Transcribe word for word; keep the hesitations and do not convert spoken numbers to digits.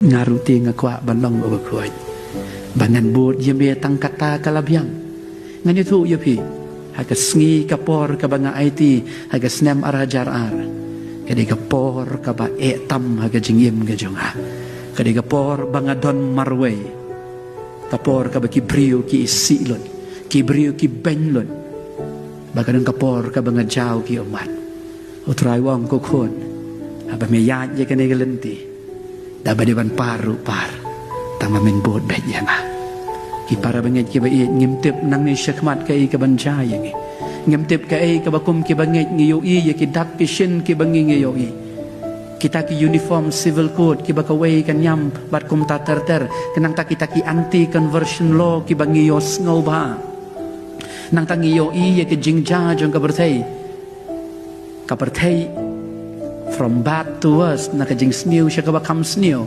Nga ruh te nga kwah ban long uba khuid, ba ngan bud ïa me tang katta ka la biang. Ngan ïathuh ïa phi, ha ka sngi ka por kaba nga aiti ha ka snem ar hajar ar, ka dei ka por kaba eh tam ha ka jingim ka jong nga. Ka dei ka por ba nga don marwei, ka por kaba ki briew ki isih lut, ki briew ki beiñ lut, ba ka don ka por kaba nga jaw ki ummat. U Trai u ong, ko khun, haba me ïaid ïa kane ka lynti, da ba dei ban par ruh par, tang ba men bud beit ïa nga. Ki para bangeit kiba ïeit, ngim tip nangne shakhmat kaei kaban jia ïa ngi. Ngim tip kaei kaba kum ki bangeit ngi ïohi ïa ki dak ki shin kiba ngi ngi ïohi. Kita ki uniform civil code kiba kawei ka niam bad kumta ter ter, ka nangta kita ki anti conversion law kiba ngi ïohsngew bha. Nangta ngi ïohi ïa ka jingjia jong ka pyrthei. Ka pyrthei, from bad to worse, na ka jingsniew sha kaba kham sniew.